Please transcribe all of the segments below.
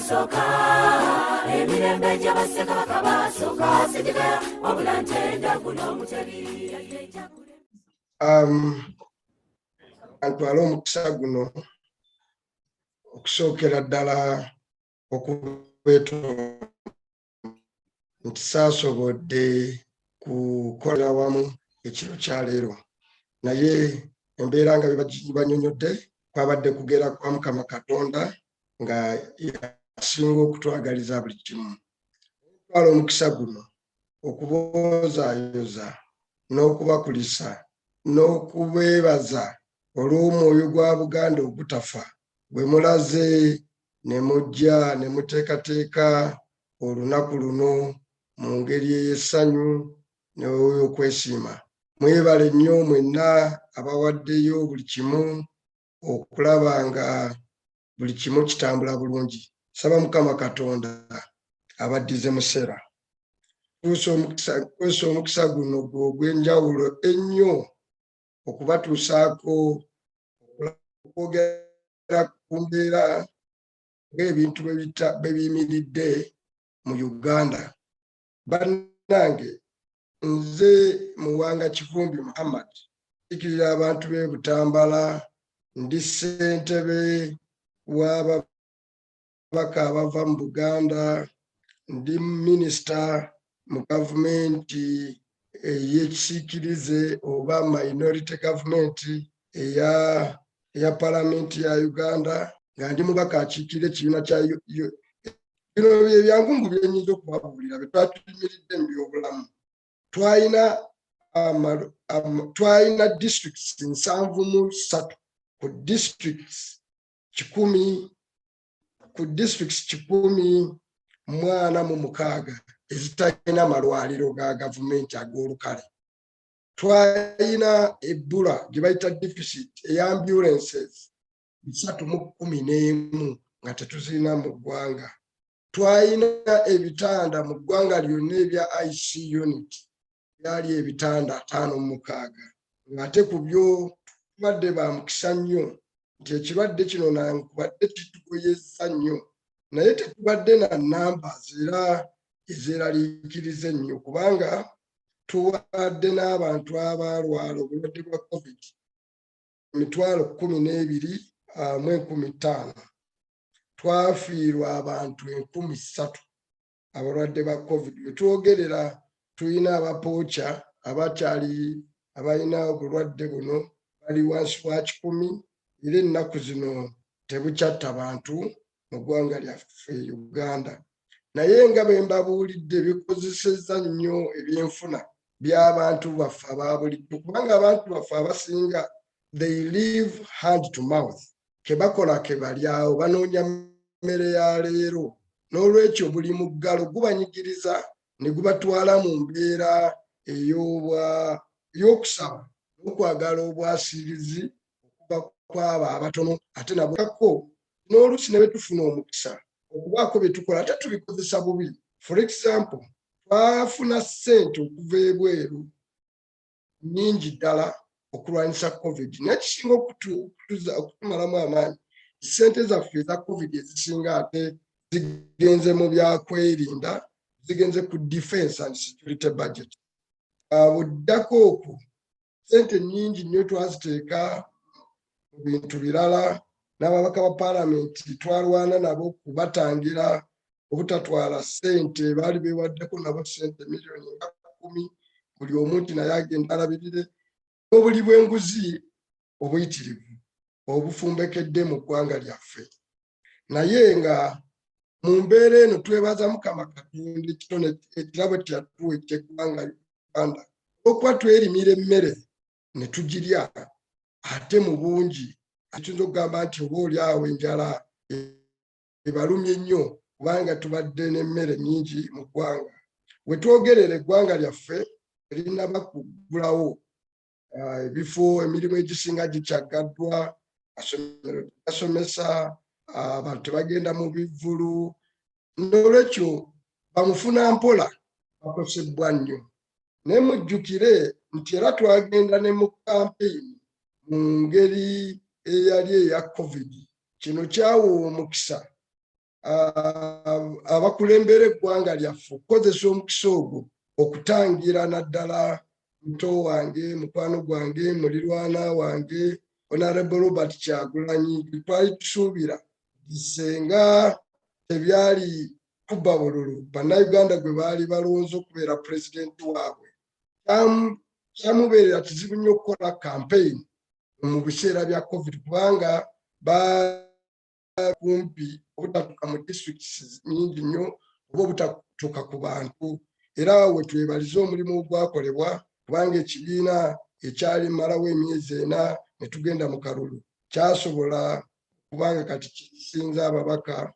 Basooka emirembe gy'abassekabaka basooka sigigaya wabula ntenda guno omutebi. Antwale omukisa guno okusookera ddala okubeeto nti saasobodde kukolera wamu ekiro kya leero, naye embeera nga bwe banyonyodde, kwabadde kugera kwa Mukama Katonda nga yasinga okutwagaliza buli kimu. Twala omukisa guno okuboozaayoza n'okubakulisa n'okubeebaza olw'omwoyo gwa Buganda ogutafa bwe mulaze ne mujja ne muteekateeka olunaku luno mu ngeri ey'essanyu n'ey'okwesiima. Mwebale nnyo mwenna abawaddeyo buli kimu okulaba nga buli kimu kitambula bulungi. Saba Mukama Katonda abaddize museera. Tuusa omukisa guno ogw'enjawulo ennyo okubatuusaako okwogera ku mbeera ng'ebintu bwe biyimiridde mu Uganda. Bannange, nze Muwanga Kivumbi Muhammad, nkiikirira abantu b'e Butambala, ndi ssentebe w'ababaka abava mu Buganda, ndi minisita mu gavumenti ey'ekisiikirize oba minority government eya palamenti ya Uganda, nga ndi mubaka akiikirira ekibiina kya. Bino bye byangungu byenyinza okubabuulira bye twatuyimiridde mu byobulamu. Twalina districts 73 ku districts 100, ku districts 146 ezitalina malwaliro ga gavumenti ag'olukale. Twalina ebbula gye bayita deficit eya ambulances 311 nga tetuzirina mu ggwanga. Twalina ebitanda mu ggwanga lyonna ebya IC unit byali ebitanda 56, ng'ate ku byo tubadde ba mukisa nnyo nti ekirwadde kino nankubadde kitugoyezza nnyo, naye tetubadde na numbers era ezeeraliikiriza ennyo, kubanga tuwadde n'abantu abaalwala obulwadde bwa COVID 12,500. Twafiirwa abantu 3000 abalwadde ba COVID. We twogerera tulina abapooca abakyali abalina obulwadde buno bali wansi wa 100, era ennaku zino tebukyatta bantu mu ggwanga lyaffe Uganda. Naye nga bwe mbabuulidde, bikozesezza nnyo ebyenfuna by'abantu baffe aba bulijjo, kubanga abantu baffe abasinga they live hand to mouth, kebakola ke balyawo, banoonya mmere ya leero. N'olwekyo buli muggalo gubanyigiriza ne gubatwala mu mbeera ey'okusaba n'okwagala obwasirizi okuva kwabo abatono, ate nabo kako. N'oluusi ne bwe tufuna omukisa okubaako bye tukola, ate tubikozesa bubi. For example, twafuna ssente okuva ebweru nnyingi ddala okulwanyisa COVID, naye kisinga okutumalamu amaanyi, ssente zaffe eza COVID ezisinga ate zigenze mu byakwerinda, zigenze ku defense and security budget. Buddako okwo, ssente nnyingi nnyo twaziteeka mu bintu birala. N'ababaka ba paalamenti twalwana nabo kubatangira obutatwala ssente, baali beewaddeko nabo ssente miliyoni nga 10 buli omu nti naye agenda alabirire, n'obuli bw'enguzi obuyitirivu obufumbekedde mu ggwanga lyaffe. Naye nga mu mbeera eno, twebaza Mukama Katonda ekitone ekirabo kyeyatuwa ekyeggwanga Uganda, olwokuba twerimira emmere ne tugirya ate mu bungi. Tuyinza okugamba nti oba oli awo enjala ebalumye nnyo, kubanga tubadde n'emmere nnyingi mu ggwanga. We twogerera, eggwanga lyaffe erinaba kuggulawo ebifo, emirimu egisinga gikyaggaddwa, masomero tegasomesa, abantu tebagenda mu bivvulu. N'olwekyo bamufuna mpola bakosebwa nnyo. Naye mujjukire nti era twagenda ne mu kampeyini mu ngeri eyali eya COVID. Kino kyawa omukisa. Abakulembera eggwanga lyaffe okukozesa omukisa ogwo okutangira naddala muto wange, mukwano gwange, mulirwana wange, Honorable Robert Kyagulanyi. Twali tusuubira senga tebyali kubba bululu, Bannayuganda gwe baali balowooza okubeera pulezidenti waabwe, kyamubeerera kizibu nnyo okukola campaign mu biseera bya COVID, kubanga kumpi obutatuuka mu districts nyingi nnyo oba obutatuuka ku bantu. Era we twebalize omulimu ogwakolebwa, kubanga ekibiina ekyali mmalawo emyezi 4 ne tugenda mu kalulu kyasobola, kubanga kati kisinza ababaka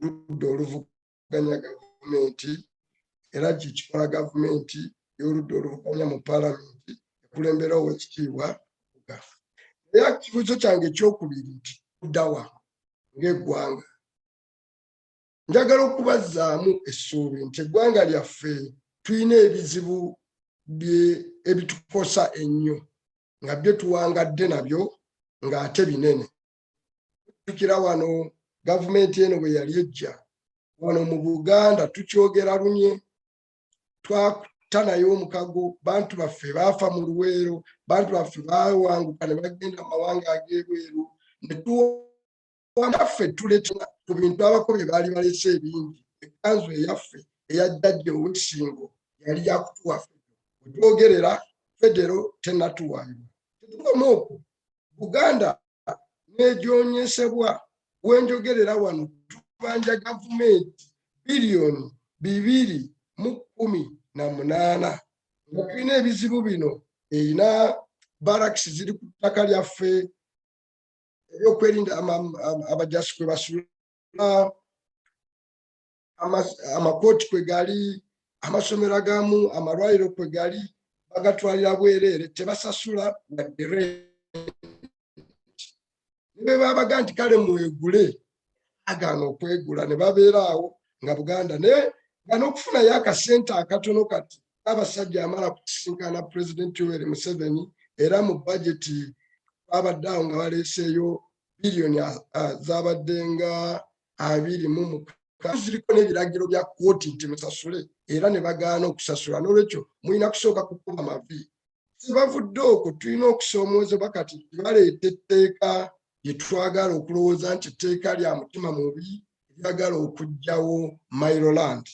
oludda oluvuganya gavumenti, era kikikola gavumenti y'oludda oluvuganya mu paalamenti ekulembera Owekitiibwa. Era ekibuuzo kyange ekyokubiri nti tuddawa ng'eggwanga? Njagala okubazzaamu essuubi nti eggwanga lyaffe tulina ebizibu ebitukosa ennyo nga byo tuwangadde nabyo ng'ate binene. Tukira wano gavumenti eno bwe yali ejja wano mu Buganda, tukyogera lunye, twakuta naye omukago. Bantu baffe baafa mu Luweero, bantu baffe bawanguka ne bagenda mu mawanga ag'ebweru, ne tuwaffe tuleta ku bintu abako bye baali balese ebingi. Ekkanzu eyaffe eya jjajja ow'Essingo yali yakutuwa federo. Wetwogerera federo tenatuwaayibwa. Tetukoma okwo, Buganda n'egyonyesebwa. Wenjogerera wano tubanja gavumenti biliyoni 218, nga tulina ebizibu bino. Erina barracks ziri ku ttaka lyaffe, ebyokwerinda abajasi kwe basula, amakooti kwe gali, amasomero agamu, amalwaliro kwe gali, bagatwalira bwereere, tebasasula wadde rent. Ne bwe babaga nti kale mwegule, agaana okwegula, ne babeera awo nga Buganda naye nga n'okufunayo akasente akatono. Kati abasajja amala kusisinkana Pulezidenti Yoweri Museveni, era mu bajeti babadde awo nga baleeseeyo biliyoni zabadde nga 26, ziriko n'ebiragiro bya kooti nti musasule, era ne bagaana okusasula. N'olwekyo mulina kusooka kukuba mavi. Sibavudde okwo, tulina okusoomoozebwa. Kati baleeta etteeka lye twagala okulowooza nti etteeka lya mutima mubi, eryagala okuggyawo Mailo land.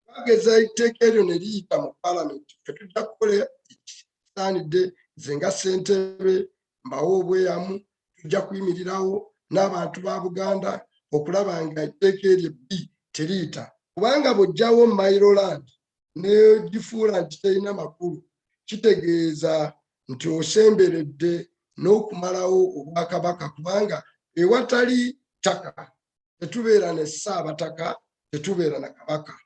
Bageza etteeka eryo ne liyita mu paalamenti, fe tujja kukola ekisaanidde. Nze nga ssentebe mbawo obweyamu, tujja kuyimirirawo n'abantu ba Buganda okulaba nga etteeka eryo ebbi teriyita, kubanga bw'oggyawo Mailo land negifuula nti terina makulu, kitegeeza nti osemberedde n'okumalawo obwakabaka, kubanga ewatali ttaka tetubeera ne Ssaabataka, tetubeera na kabaka.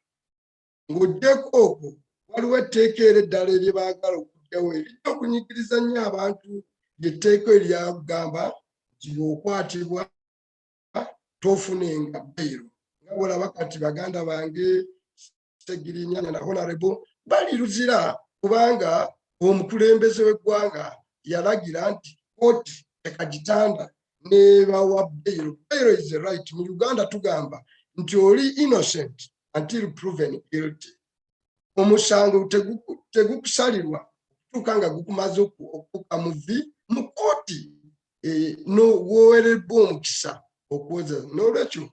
Ng'oggyeko okwo, waliwo etteeka era eddala eryebaagala okuggyawo erijja okunyigiriza nnyo abantu, lyetteeka eryagamba nti bw'okwatibwa tofunenga bail. Nga bwolaba kati baganda bange Segirinya na Honorable bali Luzira, kubanga omukulembeze w'eggwanga yalagira nti kooti tekagitanda nebawa bail. Bail is a right. Mu Uganda tugamba nti oli innocent until proven guilty. Omusango tegukusalirwa okutuuka nga gukumaze okuka muvi mu kooti nowowereddwa omukisa okwoza. N'olwekyo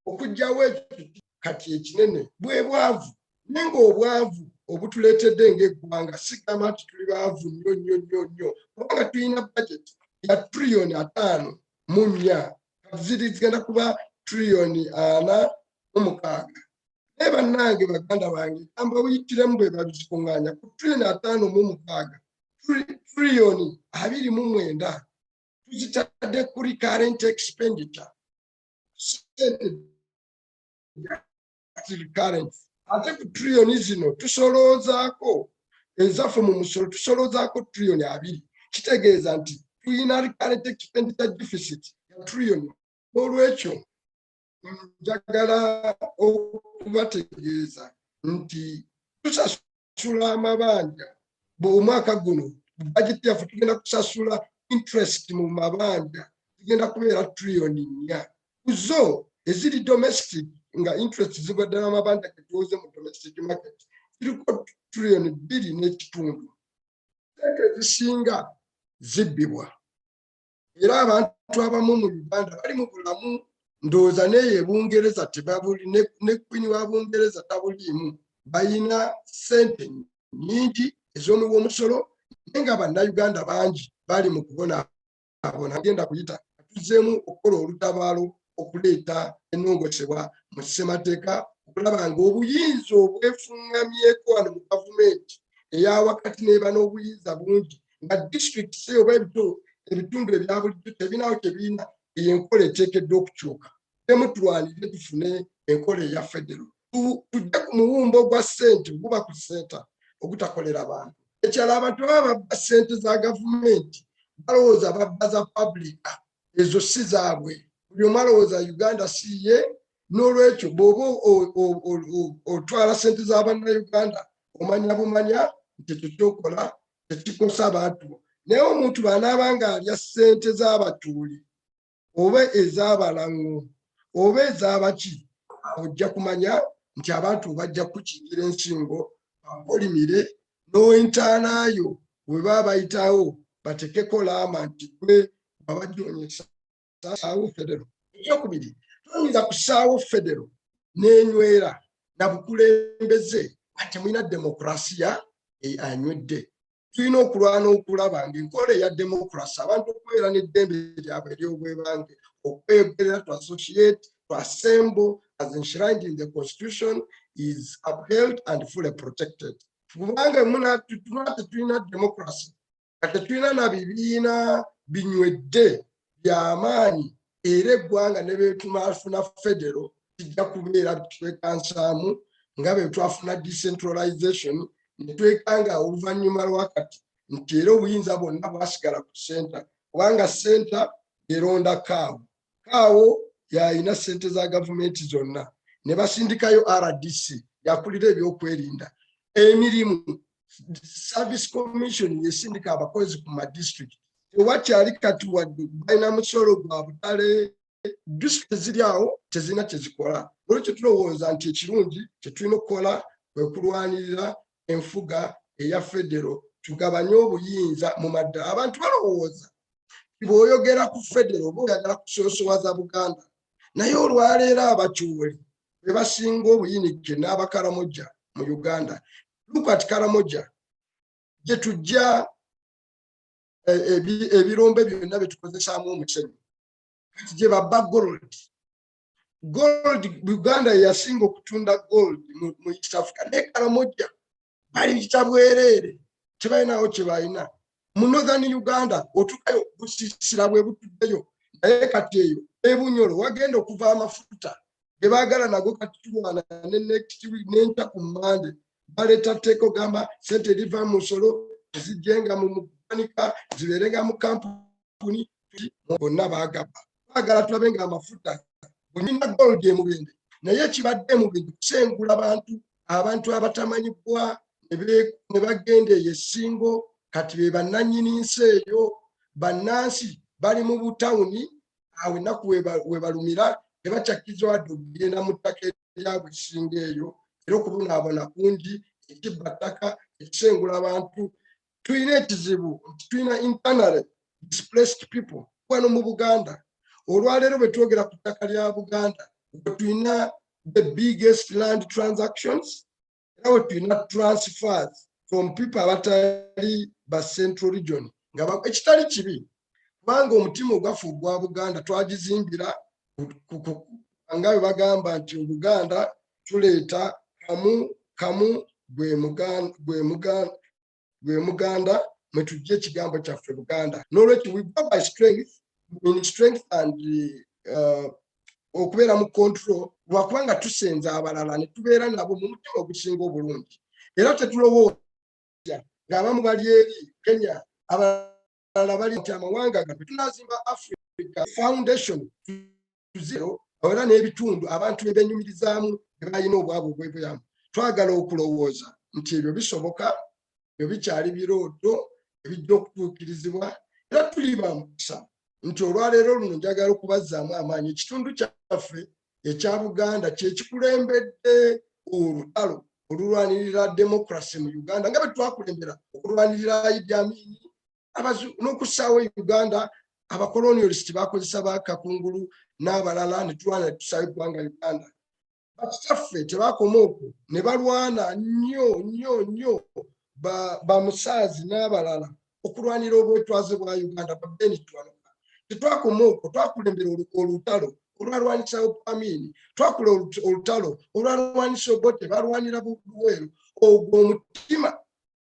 okuggyawo ekyo. Kati ekinene bwe bwavu, naye ng'obwavu obutuleetedde ng'eggwanga, sigamba nti tuli baavu nnyo nnyo nnyo nnyo, kubanga tulina budget ya triliyoni 54, kati ziri zigenda kuba triliyoni 46. Naye bannange, baganda bange, gamba buyitiremu bwe babizikuŋŋaanya ku triliyoni 56, triliyoni 29 tuzitadde ku recurrent expenditure, sente recurrent. Ate ku triliyoni zino tusoloozaako ezaffe mu musolo, tusoloozaako triliyoni 2. Kitegeeza nti tulina recurrent expenditure deficit ya triliyoni. Olwekyo njagala okubategeeza nti tusasula amabanja. Omwaka guno bajeti yaffe tugenda kusasula interest mu mabanja, tugenda kubeera triliyoni 4 kuzo. Eziri domestic nga interest zigwa ddala amabanja getuwoze mu domestic market ziriko 2.5 trillion. Sente ezisinga zibbibwa, era abantu abamu mu Uganda bali mu bulamu, ndowooza neeyo ebungereza tebabuli, ne queen wa Bungereza tabuliimu. Bayina sente nyingi ez'omuwa omusolo, naye nga Bannayuganda bangi bali mu kubonaabona. Genda kuyita tuzzeemu okukola olutabaalo okuleeta ennongosebwa mu ssemateeka, okulaba nga obuyinza obwefuŋŋamyeko wano mu gavumenti eyawakati n'eba n'obuyinza bungi, nga disitulikiti oba ebitundu ebya bulijjo tebinawo kyebirina. Eyo enkola eteekeddwa okukyuka. Temu tulwanire tufune enkola eya federo, tujje ku muwumbo gwa ssente guba ku center ogutakolera bantu. Ekyalo abantu baba babba ssente za gavumenti, balowooza babba za public, ezo si zaabwe. Buli omu alowooza Uganda si ye. N'olwekyo bw'oba otwala ssente z'Abannayuganda, omanya bumanya nti ekyo kyokola tekikosa abantu. Naye omuntu bw'anaaba ng'alya ssente z'abatuuli oba ez'abalango oba ez'abaki, ojja kumanya nti abantu bajja kukiikira ensingo bakolimire n'entaanaayo bwe baba bayitawo batekeko laama nti gwe wabajonyesa. Saawo federo. Ekyokubiri, toyinza kusaawo federo n'enywera na bukulembeze nga temulina demokurasiya anywedde. Tulina okulwana okulaba ngaenkola eya demokurasi, abantu okubeera n'eddembe lyabwe ery'obwebange, okwegerera, to associate, to assemble, as enshrined in the constitution, is upheld and fully protected. Kubanga tuna tetulina democracy nga tetulina na bibiina binywedde byamaanyi, era eggwanga ne betunafuna federo kijja kubeera twekansaamu nga bwe twafuna decentralization, ne twekanga oluvannyuma lwakati nti era obuyinza bwonna bwasigala ku center, kubanga center eronda CAO. CAO yayina sente za gavumenti zonna, ne basindikayo RDC yakulira ebyokwerinda, emirimu service commission yesindika abakozi ku madistrict. Tewakyali kati wadde balina musolo gwa butale. Disitulikiti ziri awo tezirina kyezikola. Olwekyo tulowooza nti ekirungi kyetulina okukola kwe kulwanirira enfuga eya federo, tugabanye obuyinza mu madda. Abantu balowooza bw'oyogera ku federo oba oyagala kusoosowaza Buganda, naye olwaleero Abakyoli be basinga obuyinike n'Abakaramoja mu Uganda. Look at Karamoja, gye tujja ebirombe byonna bye tukozesaamu omusenyu, kati gye babba gold. Gold, Uganda yeyasinga okutunda gold mu East Africa, naye Karamoja baliyita bwereere, tebalinawo kye balina. Mu northern Uganda otukayo busiisira bwe butuddeyo, naye kati eyo ebunyolo wagenda okuva amafuta ge baagala nago. Kati tulwana ne next week n'enkya ku Mande baleeta tteeka ogamba sente eriva mu musolo ezijjenga mu mupanika zibeerenga mu kampuni. Bonna baagaba, baagala tulabe nga amafuta bwenyina gold emubende, naye ekibadde emubende kusengula bantu, abantu abatamanyibwa ne bagenda eyo essingo. Kati be bannannyini nsi eyo, bannansi bali mu butawuni awo, ennaku we balumira tebakyakkiriza wadde okugenda mu ttaka eryabwe essinga eyo, era okubonaabona kungi, ekibba ttaka, ekisengula abantu. Tulina ekizibu nti tulina internally displaced people wano mu Buganda. Olwaleero bwe twogera ku ttaka lya Buganda, we tulina the biggest land transactions, era we tulina transfers from people abatali ba central region, nga ekitali kibi, kubanga omutima ogwaffe ogwa Buganda twagizimbira nga bwe bagamba nti Obuganda tuleeta kamu kamu gwe Muganda mwe tujja ekigambo kyaffe Buganda. N'olwekyo we go by strength, in strength and okubeera mu control, lwakubanga tusenza abalala ne tubeera nabo mu mutima ogusinga obulungi, era tetulowooza ng'abamu bali eri Kenya, abalala bali nti amawanga gaffe. Tunazimba Africa foundation zero, era n'ebitundu abantu bye benyumirizaamu bye balina obwabwe obwebyamu. Twagala okulowooza nti ebyo bisoboka, ebyo bikyali birooto ebijja okutuukirizibwa, era tuli ba mukisa nti olwaleero luno njagala okubazzaamu amaanyi ekitundu kyaffe. ekya Buganda kye kikulembedde olutalo olulwanirira democracy mu Uganda, nga bwe twakulembera okulwanirira Idi Amin n'okussaawo Uganda. Abacolonialist bakozesa bakakungulu n'abalala, ne tulwana ne tussaawo eggwanga Uganda. Bakitaffe tebakoma okwo, ne balwana nnyo nnyo nnyo, bamusaazi n'abalala, okulwanira obwetwaze bwa Uganda. Ba Ben Kiwanuka. Tetwakoma okwo, twakulembera olutalo olwalwanisa Amini, twakula olutalo olwalwanisa Obote, balwanira Luweero. Ogwo omutima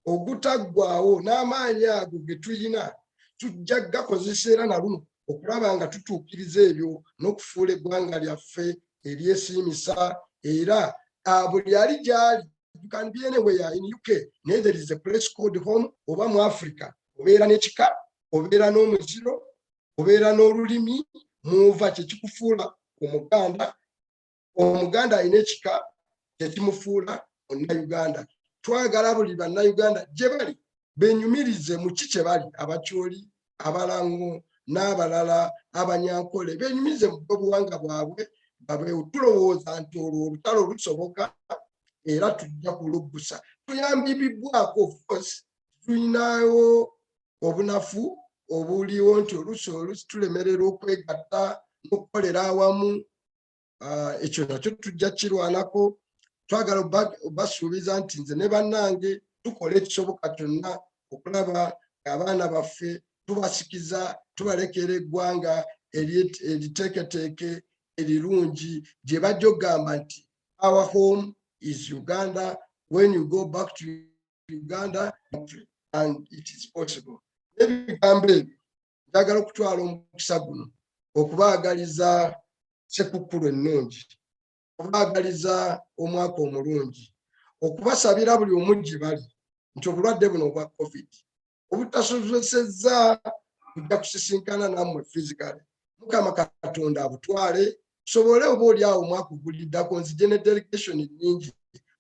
ogutaggwawo n'amaanyi ago ge tuyina tujja gakozesa era na luno okulaba nga tutuukiriza ebyo n'okufuula eggwanga lyaffe eryesiimisa. Era buli ali gyali, you can be anywhere in UK, naye there is a place called home. Oba mu Africa obeera n'ekika, obeera n'omuziro, obeera n'olulimi mwova, kyekikufuula Omuganda. Omuganda alina ekika, kyekimufuula Munnayuganda. Twagala buli Bannayuganda gye bali benyumirize mu ki kye bali, Abakyoli, Abalango n'abalala, Abanyankole, benyumirize mu buwanga bwabwe babeewo. Tulowooza nti olwo olutalo lusoboka era tujja kuluggusa tuyambibwako. Of course tulinawo obunafu obuliwo nti oluusi oluusi tulemererwa okwegatta n'okukolera awamu. Ekyo nakyo tujja kirwanako. Twagala basuubiza nti nze ne bannange tukola ekisoboka kyonna okulaba ng'abaana baffe tubasikiza, tubalekera eggwanga eriteeketeeke erirungi gye bajja okugamba nti, "Our home is Uganda. When you go back to Uganda," and it is possible. N'ebigambo ebyo, njagala okutwala omukisa guno okubaagaliza Sekukkulu ennungi, okubaagaliza omwaka omulungi, okubasabira buli omu gye bali nti obulwadde buno obwa COVID obutasobosezza kujja kusisinkana nammwe physically, Mukama Katonda abutwale, tusobole oba oli awo omwaka oguliddako nzije ne delegation nnyingi,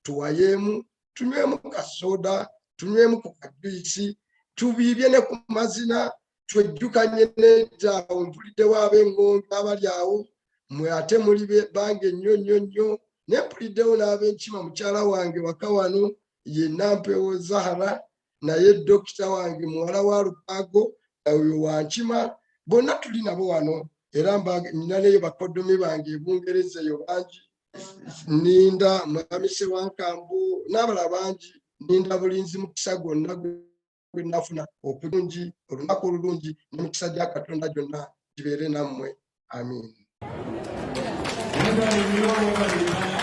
tuwayeemu, tunywemu kasoda, tunywemu ku kajuisi, tubiibye ne ku mazina, twejjukanye nejjaawo. Mpuliddewo ab'Engonge abali awo, mwe ate muli bange nnyo nnyo nnyo. Naye mpuliddewo n'ab'Enkima, mukyala wange waka wano ye Nampewo Zahara, naye dokita wange muwala wa Lukwago, oyo wankima. Bonna tuli nabo wano, era nina neyo bakoddomi bange ebungereza eyo bangi. Ninda mwami Sewankambo n'abalala bangi. Ninda bulinzi mukisa gwonna gwe nafuna okulungi, olunaku olulungi n'emikisa gya Katonda gyonna gibeere nammwe. Amiin. Mwebale nnyo, mwebale ddala.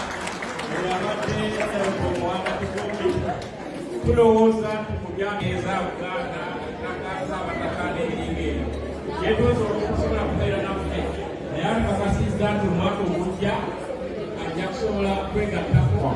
Oyo abadde Senator Muwanga Kivumbi. Tulowooza nti mu byageeza Buganda, ettaka, Saabataka n'ebiringa ebyo, yeetooza olw'okusobola kubeera naffe, naye atukakasizza nti omwaka ogujja ajja kusobola kwegattako.